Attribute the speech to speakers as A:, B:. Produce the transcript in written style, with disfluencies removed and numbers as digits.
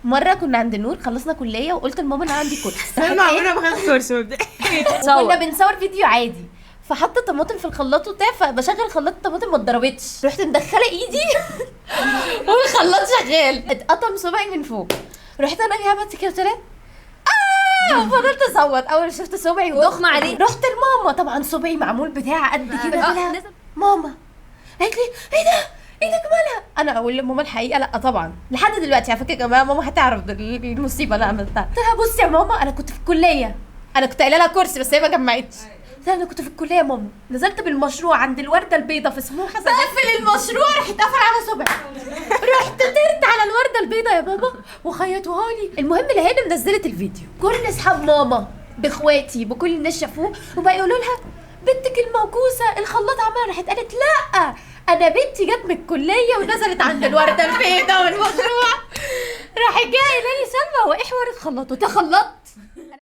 A: مرة كنا عند نور، خلصنا كليه وقلت لماما انا عندي كورس.
B: سلمى عمرها ما خدت كورس مبدئيا.
A: كنا بنصور فيديو عادي، فحط طماطم في الخلاط وبتاع، فبشغل خلاط الطماطم ما اتضربتش، رحت مدخله ايدي والخلاط شغال، اتقطم صبعي من فوق. رحت انا جاية عملت كده، قلت لها وفضلت اصوت. اول شفت صبعي
C: واغمى عليه.
A: رحت لماما، طبعا صبعي معمول بتاع قد كده.
C: آه.
A: ماما قالت لي ايه ده، ايدك مالها؟ انا اقول لماما الحقيقة؟ لا طبعا، لحد دلوقتي على فكرة يا جماعة ماما هتعرف المصيبة اللي انا عملتها. قلت لها بصي يا ماما، انا كنت في الكلية، انا كنت قايله لها كورس بس هي ما جمعتش. قلت لها انا كنت في الكلية يا ماما، نزلت بالمشروع عند الورده البيضاء في سموحه، بقفل المشروع راح اتقفل على صبعي، رحت طرت على الورده البيضاء يا ماما وخيطوها لي. المهم الهانم نزلت الفيديو، كل اصحاب ماما باخواتي بكل الناس شافوه وبقى يقولوا لها بنتك الموكوسه الخلاط عملها. راحت قالت لا، انا بنتي جت من الكلية ونزلت عند الورده البيضاء والمشروع. راح جاي لي سلمى، هو ايه حوار الخلاط؟ وتخلطت.